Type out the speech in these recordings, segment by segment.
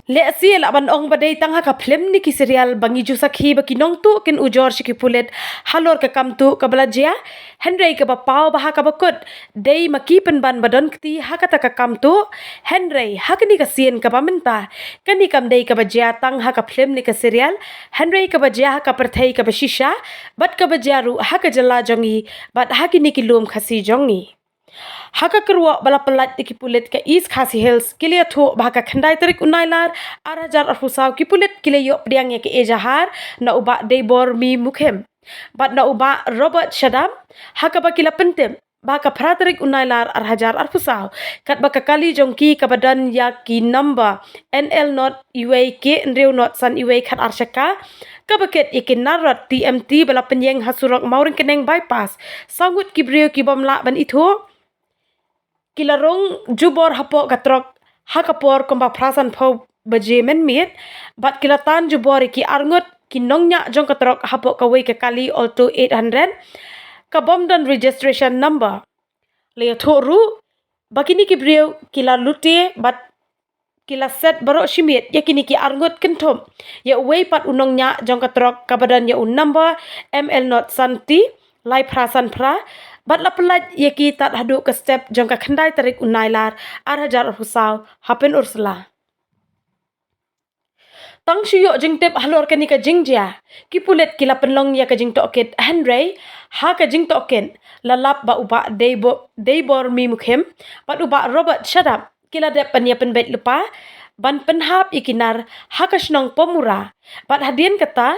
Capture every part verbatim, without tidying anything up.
Lehse lah ban ong ba dei tang ha ka phlim ne ki serial ba ngi ju sakhi ba ki nongtuh kin ujor sha ki pulit halor ka kam tuh kaba la jia, hynrei kaba paw bha ha kaba kut dei ma ki pynban ba don kti ha kata ka kam tuh. Hynrei ha kane ka sien kaba mynta, kane kam dei kaba jia tang ha ka phlim ne ka serial, hynrei kaba jia ha ka pyrthei kaba shisha, bad kaba jia ruh ha ka jylla jong ngi, bad ha kine ki lum Khasi jong ngi. Ha ka kyrwoh ba la pyllait da ki pulit ka East Khasi Hills, ki la ïathuh ba ha ka khyndai tarik u Nailar ar hajar arphew saw, ki pulit ki la ïoh pdiang ïa ka ejahar na u Bah Deibormi Mukhim bad na u Bah Robert Shadap, ha kaba ki la pyntip ba ha ka phra tarik u Nailar ar hajar arphew saw, katba ka kali jong ki kaba don ïa ki number N L not iwei K hynriew not san iwei khat ar shaka, kaba kit ïa ki nar rot T M T ba la pynïeng ha surok Mawryngkneng bypass, saw ngut ki briew ki bym lah ban ithuh ki la rung jubor hapoh ka trok ha ka por kumba phra sanphew baje mynmiet, bad ki la tan jubor ïa ki arngut ki nongñiah jong ka trok hapoh kawei ka kali Alto eight hundred, ka bym don registration number. La ïathuh ruh ba kine ki briew ki la lute bad ki la set baroh shi miet ïa kine ki arngut, kynthup ïa uwei pat u nongñiah jong ka trok kaba don ïa u number M L not san T lai phra san phra, bad la pyllait ïa ki tad haduh ka step jong ka khyndai tarik u Nailar ar hajar arphew saw ha Pynursla. Tang shu ïoh jingtip halor kane ka jingjia, ki pulit ki la pynlong ïa ka jingtohkit, hynrei ha ka jingtohkit la lap ba u Bah Deibo-, Deibormi Mukhim bad u Bah Robert Shadap ki la dep ban ïa pynbeit lypa ban pynhap ïa ki nar ha ka shnong Pomura, bad hadien kata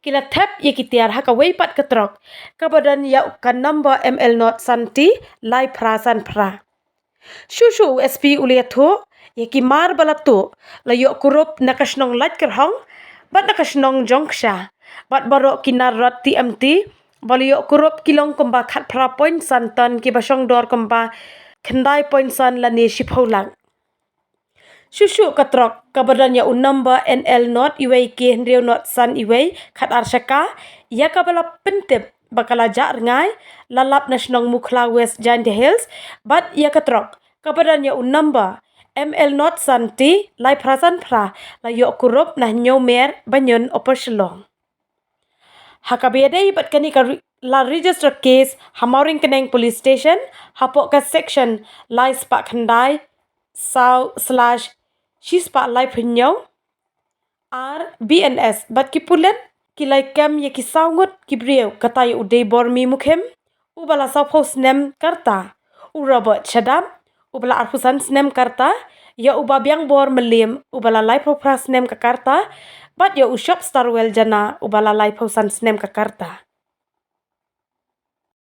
ki la thep ïa ki tiar ha kawei pat ka trok kaba don ïa ka number M L not san T lai phra san phra. Shuh shuh u S P u la ïathuh ïa ki mar ba la tuh la ïoh kurup na ka shnong Laitkyrhong bad na ka shnong Jongksha, bad baroh ki nar rot T M T ba la ïoh kurup ki long kumba khatphra point san ton, kiba shong dor kumba khyndai point san lane shiphew lak. Shuh shuh ka trok kaba don ïa u number N L not iwei K hynriew not san iwei khat ar shaka, ïa kaba la pyntip ba ka la jah rngai, la lap na shnong Mukhla, West Jaintia Hills, bad ïa ka trok kaba don ïa u number M L not san T lai phra san phra la ïoh kurup na Hynñiewmer Banion, Upper Shillong. Ha kaba ïadei bad kane ka re-, la register case ha Mawryngkneng Police Station hapoh ka section lai spah khyndai saw slash shi spah laiphew hynñiew R B N S, bad ki pulit ki la kem ïa ki saw ngut ki briew, kata ïa u Deibormi Mukhim uba la sawphew snem ka rta, u Robert Shadap uba la arphew san snem ka rta, ïa u Babiangbor Mylliem uba la laiphew phra snem ka rta, bad ïa u Shop Starwell Jana uba la laiphew san snem ka rta.